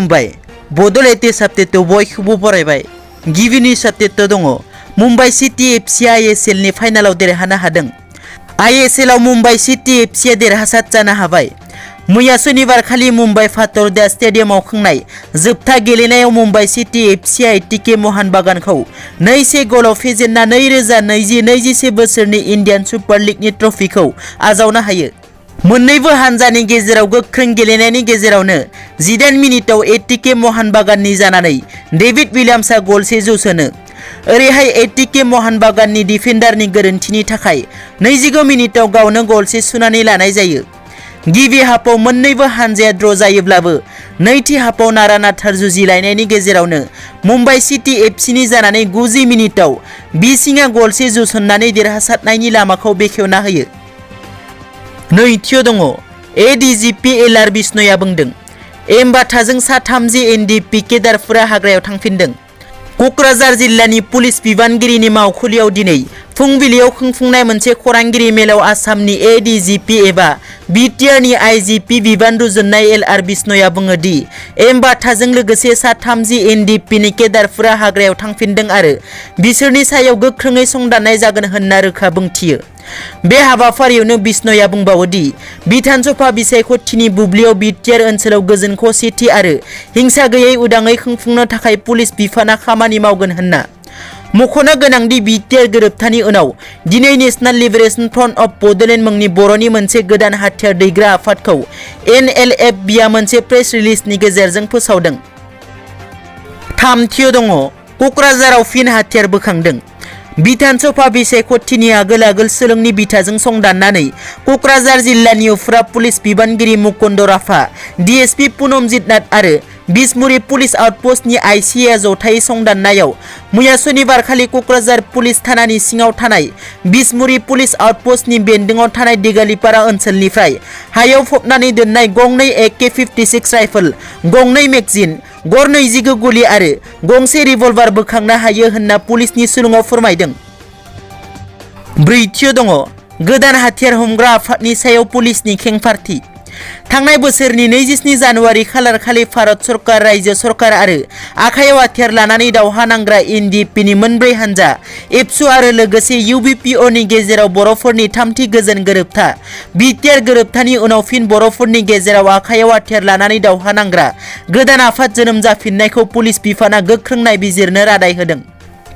खुलुमबाय बड'लेण्ड आपडेटआव बयखौबो बरायबाय। गिबि निउज आपडेट दङ। मुम्बाइ सिटी एफसी ISL नि फाइनालाव देरहानो हादों। ISL आव मुम्बाइ सिटी एफसी देरहासार जानो हाबाय। मैया सनिबार खालि मुम्बाइ फातर्डा स्टेडियामाव खुंनाय जोबथा गेलेनायाव Mumbai city FC ATK Mohan बागानखौ 2-1 गलाव फेजेनना 2020-21 बोसोरनि इन्डियान सुपार लीगनि ट्रफिखौ आजावनो हायो। मोन्नैबो हानजानि गेजेराव गोख्रों गेलेनायनि गेजेरावनो 18 मिनिटाव ATK मोहन बागाननि जानानै डेभिड विलियम्सआ गलसे सोनो। ओरैहाय ATK मोहन बागाननि डिफेन्डारनि गोरोन्थिनि थाखाय 25 मिनिटाव गावनो गलसे सुनानै लानाय जायो। गिबि हाफआव मोन्नैबो हानजाया ड्र जायोब्लाबो नैथि हाफआव नारा-नाथार जुजिलायनायनि गेजेरावनो मुम्बाइ सिटी एफसीनि जानानै 90 मिनिटाव बिसिंआ गलसे जोसननानै देरहासारनायनि लामाखौ बेखेवना होयो। नैथियाव दङ। ADGP LR बिष्णोया बुंदों एमबाथाजों सा 30 NDP केडारफोरा हाग्रायाव थांफिनदों। क'क्राझार जिल्लानि पुलिस बिबानगिरिनि मावखुलियाव दिनै फुंबिलियाव खुंफुंनाय मोनसे खौरांगिरि मेलाव आसामनि ADGP एबा BTRनि IGP बिबान रुजुननाय LR बिष्णोया बुङो दि एमबाथाजों लोगोसे सा 30 NDPनि केडारफोरा हाग्रायाव थांफिनदों आरो बिसोरनि सायाव गोख्रोङै संदाननाय जागोन होनना रोखा बुंथियो। बे हाबाफारियावनो बिष्णोया बुंबावो दि बिधानसभा बिसायख'थिनि बुब्लियाव BTR ओनसोलाव गोजोन खौसेथि आरो हिंसा गैयै उदाङै खुंफुंनो थाखाय पुलिस बिफाना खामानि मावगोन होनना मख'नो गोनांदि BTR गोरोबथानि उनाव दिनै national liberation front of Bodoland मुंनि बर'नि मोनसे गोदान हाथियार दैग्रा आफादखौ NLF-बिआ मोनसे प्रेस रिलिजनि गेजेरजों फोसावदों। थामथियाव दङ। क'क्राझाराव फिन हाथियार बोखांदों। बिधानसभा बिसायख'थिनि आगोल सोलोंनि बिथाजों संदाननानै क'क्राझार जिल्लानि उफ्रा पुलिस बिबानगिरि मुकुन्द राभा, DSP पुनमजित नाथ आरो बिसमुरि पुलिस आउटपस्टनि ICA जथायै संदाननायाव मैया सनिबार खालि क'क्राझार पुलिस थानानि सिङाव थानाय बिसमुरि पुलिस आउटपस्टनि बेन्दोङाव थानाय दिगालिपारा ओनसोलनिफ्राय हायाव फबनानै दोननाय गंनै AK-56 राइफल, गंनै मेगजिन, गर 20 गुलि आरो गंसे रिभल्भार बोखांनो हायो होनना पुलिसनि सुलुङाव फोरमायदों। ब्रैथियाव दङ। गोदान हाथियार हमग्रा आफादनि सायाव पुलिसनि खेंफारथि। थांनाय बोसोरनि 27 जानुवारि खालार खालि भारत सरकार, रायजो सरकार आरो आखायाव हाथियार लानानै दावहा नांग्रा NDPनि मोनब्रै हानजा एबसु आरो लोगोसे UBPOनि गेजेराव बर'फोरनि थामथि गोजोन गोरोबथा BTR गोरोबथानि उनाव फिन बर'फोरनि गेजेराव आखायाव हाथियार लानानै दावहा नांग्रा गोदान आफाद जोनोम जाफिननायखौ पुलिस बिफाना गोख्रों नायबिजिरनो रादाय होदों।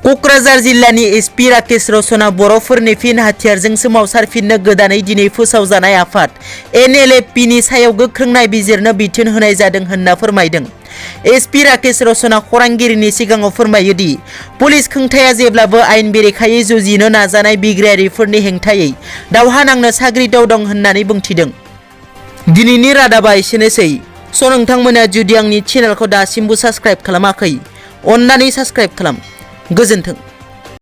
क'क्राझार जिल्लानि SP राकेश रशना बर'फोरनि फिन हाथियारजों सोमावसारफिननो गोदानै दिनै फोसावजानाय आफाद NLF-नि सायाव गोख्रों नायबिजिरनो बिथोन होनाय जादों होनना फोरमायदों। SP राकेश रशना खौरांगिरिनि सिगाङाव फोरमायो दि पुलिस खुंथाया जेब्लाबो आयेन बेरेखायै जुजिनो नाजानाय बिग्रायारिफोरनि हेंथायै दावहा नांनो साग्रिदाव दं होननानै बुंथिदों। दिनैनि रादाबा एसेनोसै। नोंथांमोना जुदि आंनि चेनेलखौ दासिमबो साबस्क्राइब खालामाखै, अन्नानै साबस्क्राइब खालाम। गोजोन्थों।